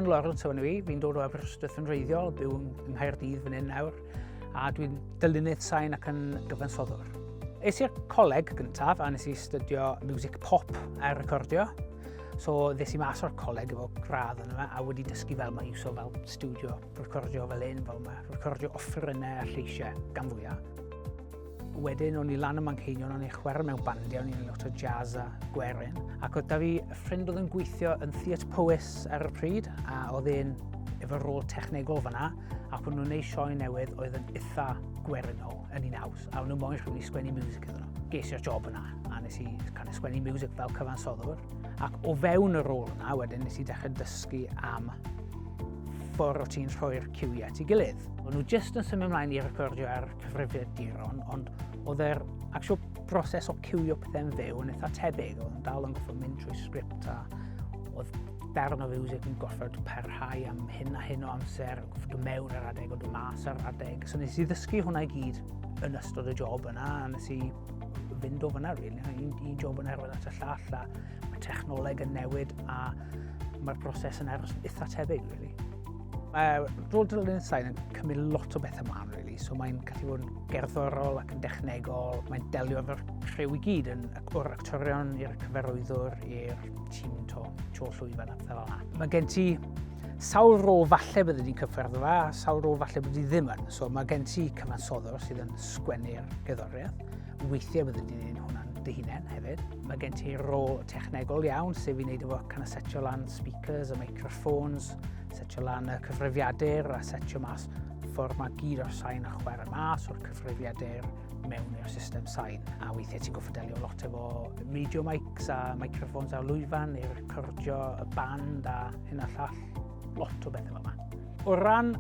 Sian Lawrence o'n i, fi'n dod o Aberystwyth yn wreiddiol, byw yng Nghaerdydd fan hyn nawr, a dwi'n dylunydd sain ac yn gyfansoddwr. Es i'r coleg gyntaf a nes i studio music pop a recordio. So ddes i mas o'r coleg efo gradd yna fe, a wedi dysgu fel mae iwso fel studio recordio fel un, fel mae recordio offerynnau a lleisiau gan fwyaf. Wedyn o'n i lan ym Manceinion, o'n i'n chwarae mewn bandiau, o'n i'n lot o jazz a gwerin. Ac oedd da fi ffrind oedd yn gweithio yn Theatr Powys ar y pryd, a oedd e'n efo rôl technegol fyna, ac o'n nhw'n gwneud sioe newydd oedd yn itha gwerinol yn ei naws, a o'n nhw moyn rhywun i sgwennu music iddyn nhw. Ges i'r job yna, a nes i kind of sgwennu music fel cyfansoddwr. Ac o fewn y rôl yna, wedyn nes i dechrau dysgu am ffordd o ti'n rhoi'r ciwiau at ei gilydd. O'n nhw jyst yn symud ymlaen i recordio ar cyfrifiaduron, ond oedd yr actual broses o ciwio pethau'n fyw yn eitha tebyg. Oedd yn dal yn goffod mynd trwy sgript a oedd darn o fiwsig yn gorfod parhau am hyn a hyn o amser, gorfod dod mewn ar adeg o dod mas ar adeg. So nes i ddysgu hwnna i gyd yn ystod y job yna, a nes i fynd o fyna, really. Un, un job yn arwain at y llall, a mae technoleg yn newid, a mae'r broses yn aros yn eitha tebyg, really. Mae rôl dylunydd sain yn cymryd lot o bethau mlaen, really. So mae'n gallu bod yn gerddorol ac yn dechnegol. Mae'n delio efo'r criw i gyd, yn, o'r actorion i'r cyfarwyddwr, i'r tîm to, tro llwyfan a pethau fel yna. Mae gen ti sawl rôl falle bydde di'n cyffwrdd efo, a sawl rôl falle bydde di ddim yn. So mae gen ti cyfansoddwr sydd yn sgwennu'r gerddoriaeth. Weithiau bydde di'n gwneud hwnna'n dy hunain hefyd. Mae gen ti rôl technegol iawn, sef i wneud efo kind of setio lan speakers a microphones, setio lan y cyfrifiadur a setio mas ffordd mae gyd o'r sain yn chwarae mas o'r cyfrifiadur mewn i'r system sain. A weithiau ti'n goffod delio lot efo radio mics a microphones ar lwyfan i recordio y band a hyn a llall. Lot o bethau fel yma. O ran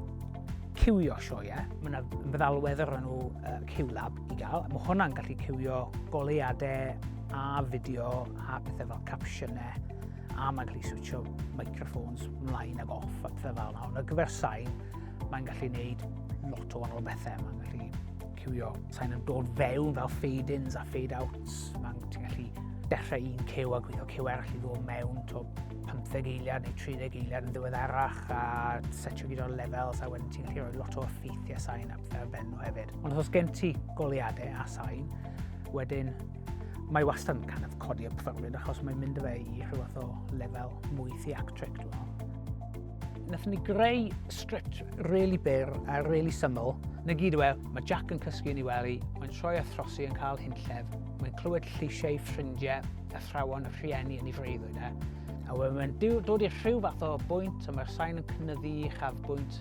ciwio sioeau, mae yna feddalwedd o'r enw uh, QLab i gael. Mae hwnna'n gallu ciwio goleuadau a fideo a pethau fel capsiynau a mae'n gallu switcho microphones mlaen ag off a pethau fel yna. Ond ar gyfer sain, mae'n gallu gwneud lot o wahanol bethau. Mae'n gallu ciwio sain yn dod fewn fel fade-ins a fade-outs. Mae'n ti'n gallu dechrau un cyw a gweithio cyw arall i ddod mewn to 15 eiliad neu 30 eiliad yn ddiweddarach a setio gyd o'r levels a wedyn ti'n gallu rhoi lot o effeithiau sain a pethau ar ben nhw hefyd. Ond os gen ti goleuadau a sain, wedyn mae wastad yn kind of codi y perfformiad achos mae'n mynd â fe i rhyw fath o lefel mwy theatric, dwi'n meddwl. Nathon ni greu sgript really byr a really syml. Na gyd yw e, mae Jack yn cysgu yn ei wely, mae'n troi a throsi yn cael hunllef, mae'n clywed lleisiau ffrindiau, athrawon, rhieni yn ei freuddwyd e. A wedyn mae'n dod i rhyw fath o bwynt, a mae'r sain yn cynyddu i uchafbwynt.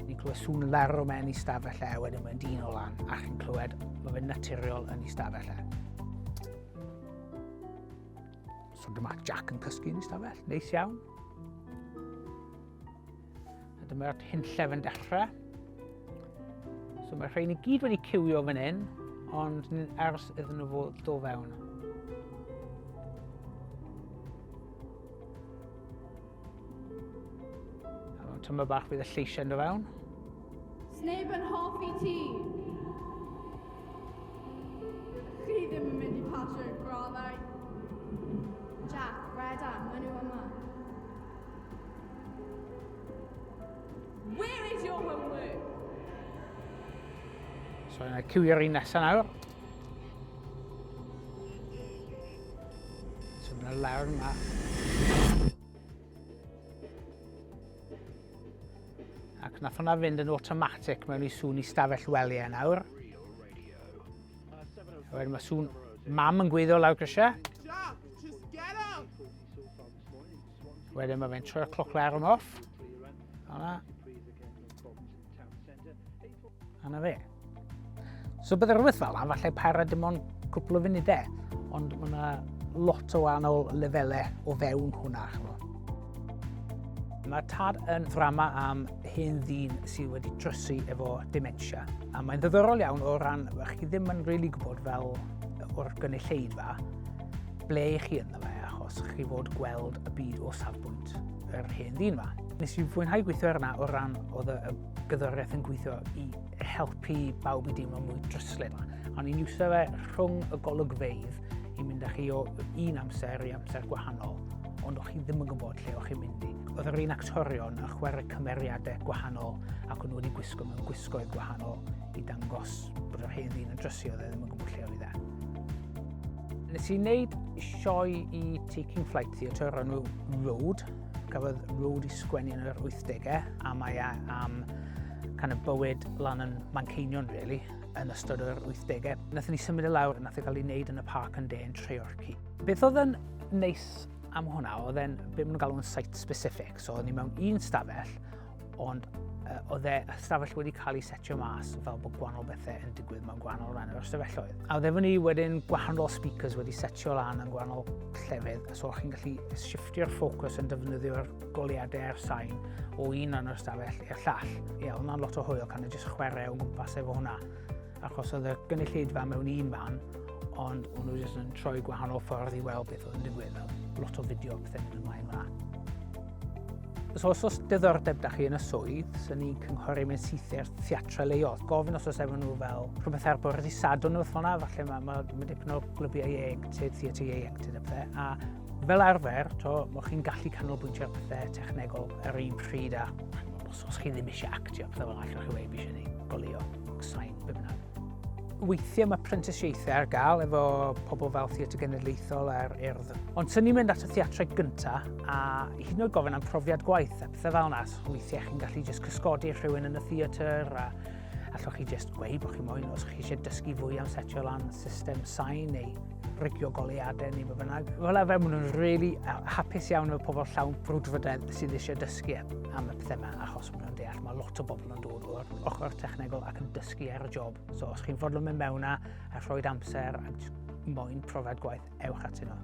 Ni'n clywed sŵn larwm yn ei stafell e, a wedyn mae'n dyn o lan, a chi'n clywed, mae fe'n naturiol yn ei stafell e. So dyma Jack yn cysgu yn ei stafell, neis iawn. A dyma'r hunllef yn dechrau. So mae rhain i gyd wedi cywio fan hyn, ond ni'n aros iddyn nhw fod do fewn. A mewn tyma bach bydd y lleisiau yn do fewn. Sneb yn hoffi ti. Chi ddim yn mynd i pasio'r graddau. Jack, Reda, maen nhw yma. Where is your homework? So, yna cywio'r un nesaf nawr. So, yna lawr yma. Ac nath hwnna fynd yn automatic mewn i sŵn i stafell welyau nawr. A wedyn mae sŵn mam yn gweithio lawr grisiau. Jack, just get up! Wedyn mae fe'n troi'r cloc larwm off. Hwna. A na fe. So bydde rhywbeth fel yna, falle para dim ond cwpl o funudau, ond mae yna lot o wahanol lefelau o fewn hwnna. Chmo. Mae Tad yn ddrama am hen ddyn sydd wedi drysu efo dementia. A mae'n ddiddorol iawn o ran, chi ddim yn rili really gwybod fel o'r gynulleidfa, ble i chi ynddo fe, achos chi fod gweld y byd o safbwynt yr hen ddyn ma. Nes i fwynhau gweithio ar yna o ran oedd y gyddoriaeth yn gweithio i helpu bawb i deimlo mwy dryslyd. O'n i'n iwsio fe rhwng y golygfeydd i mynd â chi o un amser i amser gwahanol, ond o'ch chi ddim yn gwybod lle o'ch chi'n mynd i. Oedd yr un actorion yn chwarae cymeriadau gwahanol ac o'n nhw wedi gwisgo mewn gwisgoedd gwahanol i dangos bod yr hen ddyn yn drysu oedd e ddim yn gwybod lle oedd e. Nes i wneud sioe i Taking Flight Theatre o'r enw Road. Cafodd Road i sgwennu yn yr 80au a mae e am kind of bywyd lan yn Manceinion, really, yn ystod yr 80au. Nathon ni symud e lawr, nath e gael ei wneud yn y parc yn de yn Treorci. Beth oedd yn neis am hwnna, oedd e'n, be maen nhw'n galw yn site specific, so oedd ni mewn un stafell, ond oedd e, y stafell wedi cael ei setio mas fel bod gwahanol bethau yn digwydd mewn gwahanol ran o'r stafelloedd. A oedd efo ni wedyn gwahanol speakers wedi setio lan yn gwahanol llefydd, so o'ch chi'n gallu shifftio'r ffocws yn defnyddio'r goleuadau a'r sain o un rhan o'r stafell i'r llall. Ie, yeah, oedd hwnna'n lot o hwyl, kind of just chwarae o gwmpas efo hwnna. Achos oedd y gynulleidfa mewn un fan, ond o'n nhw jyst yn troi gwahanol ffordd i weld beth oedd yn digwydd. Lot o fideo pethau'n mynd ymlaen fyna. So os oes diddordeb da chi yn y swydd, sy'n ni'n cynghori mynd syth i'r theatrau leol. Gofyn os oes efo nhw fel rhywbeth ar bore dydd Sadwrn neu fel yna, falle mae ma, ma dipyn o glybiau ieuenctid, theatr ieuenctid a pethau. A fel arfer, to, mae chi'n gallu canolbwyntio ar pethau technegol ar un pryd a os, os chi ddim eisiau actio pethau fel allwch chi weud fi eisiau gwneud goleuo, sain, be bynnag. Weithiau mae prentisiaethau ar gael efo pobl fel Theatr Genedlaethol a'r Urdd. Ond sy'n ni'n mynd at y theatrau gyntaf a hyd yn oed gofyn am profiad gwaith a pethau fel yna. So weithiau chi'n gallu just cysgodi rhywun yn y theatr a allwch chi just gweud bod chi moyn os chi eisiau dysgu fwy am setio lan system sain neu rigio goleuadau neu be bynnag. Fel arfer, maen nhw'n really hapus iawn efo pobl llawn brwdfrydedd sydd eisiau dysgu am y pethau yma, achos maen nhw'n deall mae lot o bobl yn dod o'r ochr technegol ac yn dysgu ar y job. So os chi'n fodlon mynd mewn a, a rhoi amser a moyn profiad gwaith, ewch atyn nhw.